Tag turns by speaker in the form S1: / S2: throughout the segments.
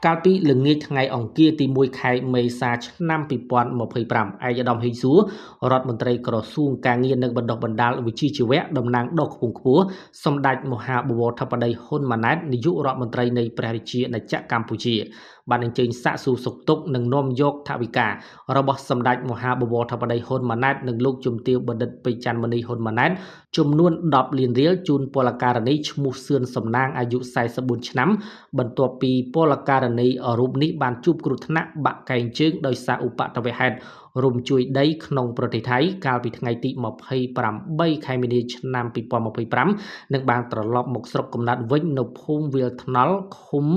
S1: កាលពីល្ងាចថ្ងៃអង្គារទី1ខែមេសាឆ្នាំ2025ឯកឧត្តមហេងសួររដ្ឋមន្ត្រីក្រសួងការងារនិងបណ្ដុះបណ្ដាលវិជ្ជាជីវៈតំណាងដ៏ខ្ពង់ខ្ពស់សម្ដេចមហាបវរធិបតីហ៊ុនម៉ាណែតនាយករដ្ឋមន្ត្រីនៃព្រះរាជាណាចក្រកម្ពុជាបានអញ្ជើញសាកសួរសុខទុក្ខនិងនាំយកថវិការបស់សម្ដេចមហាបវរធិបតីហ៊ុនម៉ាណែតនិងលោកជំទាវបណ្ឌិតពេជ្រច័ន្ទមនីហ៊ុនម៉ាណែតចំនួន10លានរៀលជូនពលករនីឈ្មោះសឿនសំណាងអាយុ44ឆ្នាំបន្ទាប់ពីពលករនីរូបនេះបានជួបគ្រោះថ្នាក់បាក់កែងជើងដោយសារឧបទ្ទវហេតុរំជួយដីក្នុងប្រទេសថៃកាលពីថ្ងៃទី28ខែមីនាឆ្នាំ2025និងបានត្រឡប់មកស្រុកកំណើតវិញនៅភូមិវាលថ្នល់ឃុំ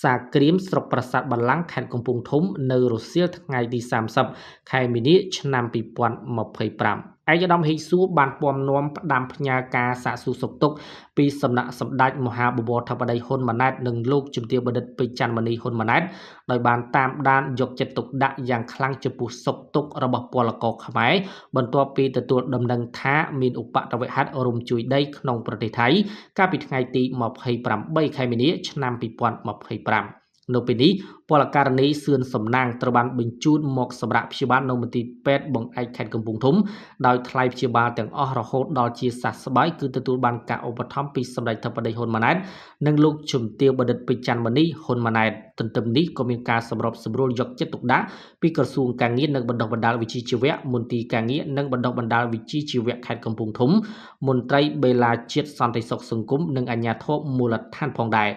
S1: សាក្រៀមស្រុកប្រាសាទបល្ល័ង្កខេត្តកំពង់ធំនៅរសៀលថ្ងៃទី30ខែមីនាឆ្នាំ2025ឯកឧត្តមហេងសួរបានពំនាំផ្ដាំផ្ញើការសាកសួរសុខទុក្ខពីសំណាក់សម្ដេចមហាបវរធិបតីហ៊ុនម៉ាណែតនិងលោកជំទាវបណ្ឌិតពេជ្រច័ន្ទមនីហ៊ុនម៉ាណែតដោយបានតាមដានយកចិត្តទុកដាក់យ៉ាងខ្លាំងចំពោះសុខទុក្ខរបស់ពលករខ្មែរបន្ទាប់ពីទទួលដំណឹងថាមានឧបទ្ទវហេតុរំជួយដីក្នុងប្រទេសថៃកាលពីថ្ងៃទី28ខែមីនាឆ្នាំ2025នៅពេលនេះពលករនីសឿនសំណាងត្រូវបានបញ្ជូនមកសម្រាប់ព្យាបាលនៅមន្ទីរពេទ្យបង្អែកខេត្តកំពង់ធំដោយថ្លៃព្យាបាលទាំងអស់រហូតដល់ជាសះស្បើយគឺទទួលបានការឧបត្ថម្ភពីសម្ដេចធិបតីហ៊ុនម៉ាណែតនិងលោកជំទាវបណ្ឌិតពេជ្រច័ន្ទមនីហ៊ុនម៉ាណែតទន្ទឹមនេះក៏មានការសម្របសម្រួលយកចិត្តទុកដាក់ពីក្រសួងការងារនិងបណ្ដុះបណ្ដាលវិជ្ជាជីវៈមន្ទីរការងារនិងបណ្ដុះបណ្ដាលវិជ្ជាជីវៈខេត្តកំពង់ធំមន្ត្រីបេឡាជាតិសន្តិសុខសង្គមនិងអាជ្ញាធរមូលដ្ឋានផងដែរ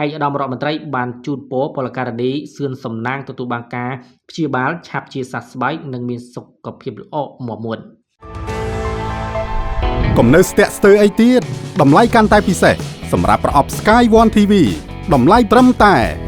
S1: ឯកឧត្តមរដ្ឋមន្ត្រីបានជូនពរពលករនីសឿនសំណាងទទួលបានការព្យាបាលឆាប់ជាសះស្បើយនិងមានសុខភាពល្អមាំមួនក
S2: ុំនៅស្ទាក់ស្ទើរអីទៀតតម្លៃកាន់តែពិសេសសម្រាប់ប្រអប់ Sky One TV តម្លៃត្រឹមតែ